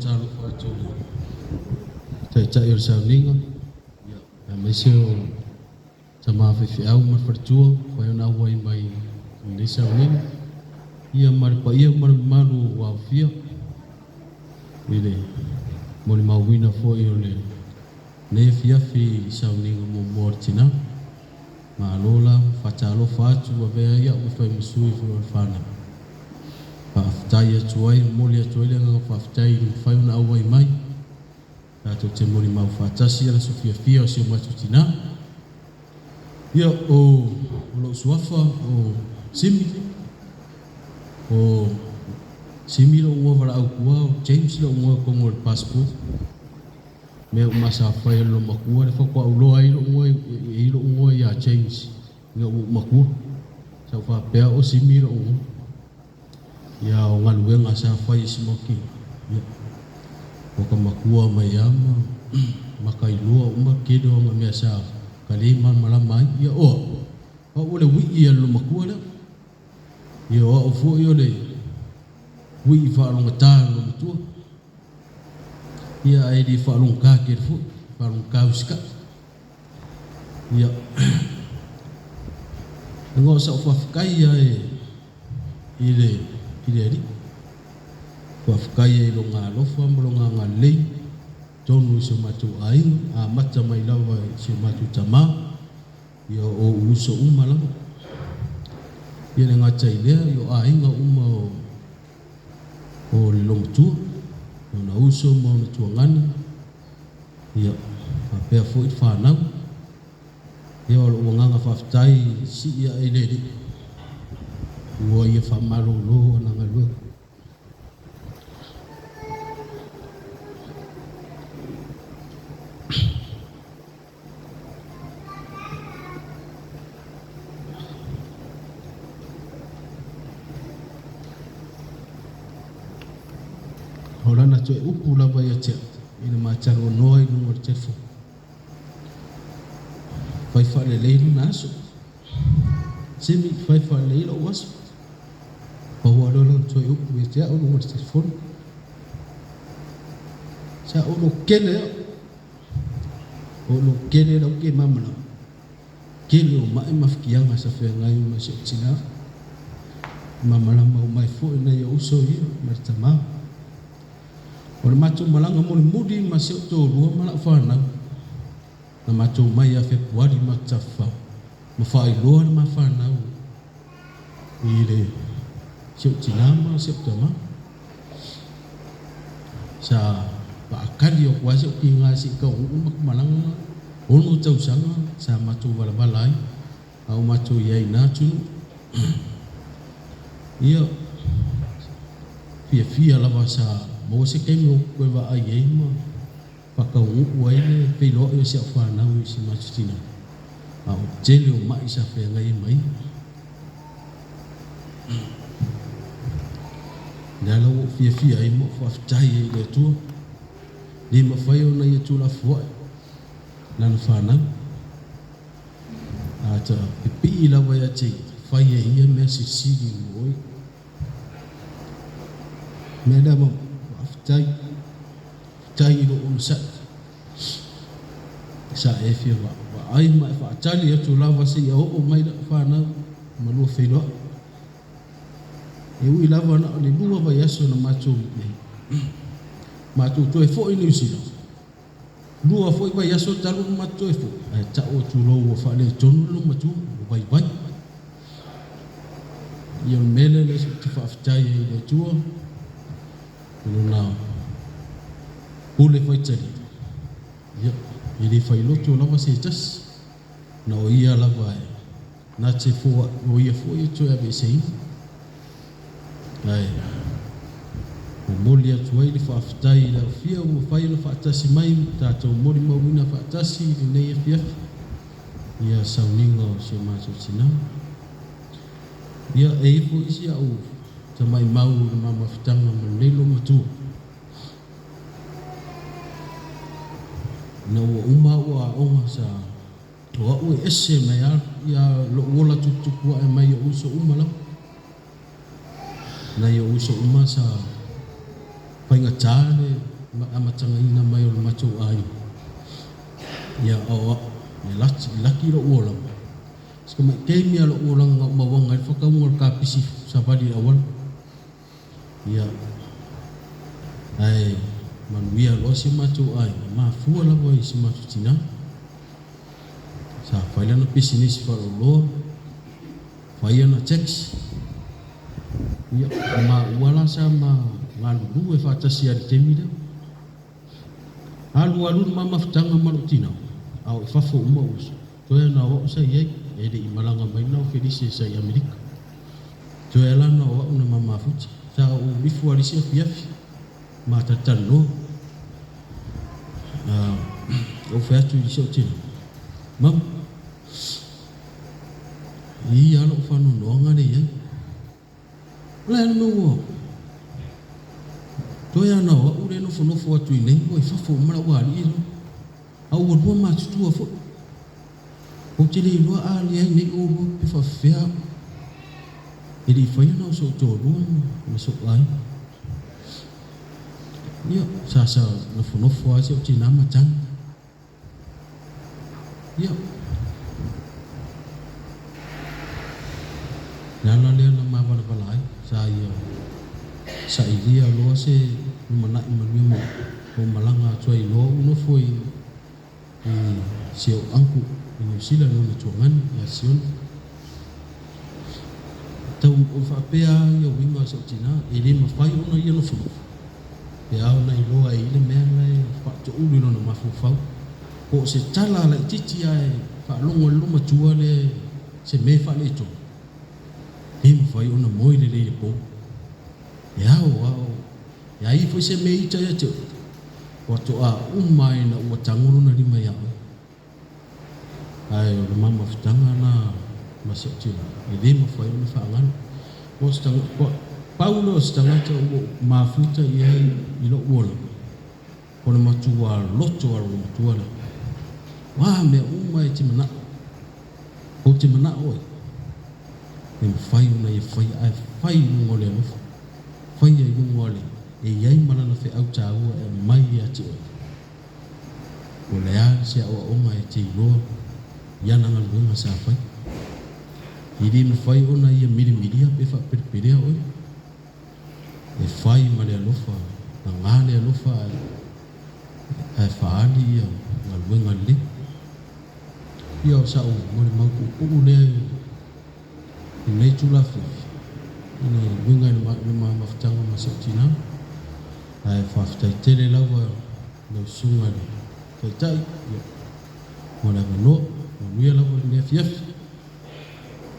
Faatalofa atu i le Taitai o le sauniga, aemaise o tama faifeau ma le faletua ua mafai ona auai mai i lenei sauniga, ia ma le paia ma le mamalu ua aofia i le molimauina foi o lenei afiafi i le sauniga muamua a le tina. Malo la, faatalofa atu, avea ai au e fai ma sui foi o le fanau. Faafetai atu ai, momoli atu ai le agaga faafetai i le mafai ona auai mai. Tatou te molimau faatasi i le aso fiafia o si o matou tina. Ia, o lou suafa o Simi, o Simi lou igoa valaau i tua, o James lou igoa i totonu o le passport. Mea uma sa fai e le loomatua le faatoa ou iloa ai lou igoa e i lou igoa ia James ina ua ou matua. Sa ou faapea o Simi lou igoa. Ia o galuega sa fai e si maki. Ia, ua ka matua mai lava ma makailua uma tele o aga mea sa ka le malamalama ai. Ia o au, o au o le uii a le loomatua lea. Ia o au foi o le uii faalogogata a le loomatua. Ia ae le faalogogata tele foi, faalogogata usitai. Ia, ona o sau faafetai lava i le Alii, faafetai ai i Lona alofa ma Lona agalelei totonu o si o matou aiga, amata mai lava i si o matou tama, ia o ou uso uma lava. Ia le gata i lea, o aiga uma o le loomatua, ona uso ma ona tuagana, ia faapea foi le fanau. Ia o lou agaga faafetai sii ae i le Alii ua ia faamalolo ana galuega. O lana toe upu lava ia te au ina ma talanoa i luga o le telefoni. Fai faalelei lona aso. Simi, fai faalelei lou aso. Pau lava lea o lana toe upu ia te au i luga o le telefoni. Sa ou lotele au. O ou lotele lau ke malamalama. Tele o mai ma fitiaga sa feagai ma si ou tina. Malamalama uma ai foi nai ou uso ia ma le tama. O le matou malaga mulimuli ma si ou toalua ma lau fanau. Na matou mai ia Fepuari ma tafafao ma faailoa le ma fanau i le si ou tina ma si ou tama. Sa faatali atu ai si ou tiga seia taunuu le matou malaga 6 tausaga sa matou valavala ai a o matou i ai i na atunuu. Ia, fiafia lava sa maua se taimi ou te toe vaai ai ma faataunuu ai le feiloai o si au fanau i si matou tina, a o tele o mai sa feagai ai ma ia. O lea la ua ou fiafia ai ma ou faafetai ai i le Atua, le mafai ona ia tuulafoai lana fanau. A ta pipii lava ia te ia, fai e ia mea silisili mo oe. Mea lea ma faafetai, faafetai i lou onosai. Sa e fia vaai ma e faatali atu lava seia oo mai lau fanau ma lua feiloai. E ui lava na o le 2 vaiaso na matou nei. Matou toe foi i Niu Sila. 2 foi vaiaso talu ona matou toe foi, ae tau atu loa ua faaletonu le loomatua, ua vaivai. Ia o le mea lea ou te faafetai ai i le Atua, i lona pule faitalia. Ia, e le failoto lava se tasi, na o ia lava e na te foai, o ia foi e toe aveeseina. Ae momoli atu ai le faafetai i le aofia ua mafai ona faatasi mai tatou molimauina faatasi i lenei afiafi ia sauniga o si o matou tina. Ia, e i ai foi si au tamaimau i le ma mafutaga ma lenei loomatua. Ina ua uma au aoga sa o au e ese mai lava ia lou ola tuputupu ae mai ou uso uma lava. Nai ou uso uma sa faigata le amatagaina mai o le matou aiga. Ia a o a'u e laki lo'u olaga. Si tamai taimi lava o lo'u olaga na ou mauaga ai le faatauga o le kapisi savali i le auala. Ia ae manuia loa si o matou aiga, mafua lava i si o matou tinā. Sa fai lana pisinisi faleoloa, fai ana taxi. Ia, o maua la sa ma galulue faatasi ai i le taimi lea. Alu alu le ma mafutaga ma lou tinā, a o i fafo uma ou uso. Toe na o au sa i ai, e le i malaga mai na o Felise sa i Amerika. Toe la na o au na ma mafuta. Sa ou ifo lava i le isi afiafi, ma talatalanoa. Ou fai atu i si ou tinā, Mama, e i ai lava lou faanoanoaga lea i ai. O le a le mea ua toe lava na o au lea e nofonofo atu i inei ua i fafo uma le aualii lea, a ua lua matutua foi. Ou te le iloa a leai nei oulua pe faapefea au. E le i faia na o sou toalua ma sou aiga. Ia, sa sa nofonofo lava si ou tinā ma tagi. Ia, le ala lea na mavalavala ai, sa ia sailia loa se lumanai manuia mo ou malaga atu ai loa ou nofo i si ou uncle i Niu Sila i lona tuagani ia Sione. Tau o faapea lava ia uiga o si ou tinā, e le mafai ona ia nofonofo pe a ona iloa e i ai le mea la e faatoulu i lona mafaufau. Po o se tala laitiiti lava e faalogo ai le loomatua lea se mea e faaletonu, e le mafai ona moe lelei i le po. E ao ao e ai foi se mea e ita ia te oe, faatoa uma lava ina ua tago lona lima ia oe. Ae o le ma mafutaga lena ma si ou tinā, e le mafai ona faagalo. O se tagata, pau lea o se tagata ua ou mafuta i ai i lou olaga, o le matua loto lava o le matua lea. O a mea uma e te manao, ou te manao ai, e mafai ona ia faia, ae fai i luga o le alofa, faia i luga o le e i ai ma lana feau taua e aumai ia te oe. Po o le a se aoaoga e te iloa i ana galuega sa fai. E le mafai ona ia milimilia pe faapelepelea oe. E fai ma le alofa, laga le alofa ae faaali ia galuega lelei. Ia o sa'u molimau puupuu lea i lenei itula afiafi i le uiga i le ma mafutaga ma si ou tinā. Ae faafetai tele lava i lau susuga i le Taitai mo le avanoa. Manuia lava lenei afiafi.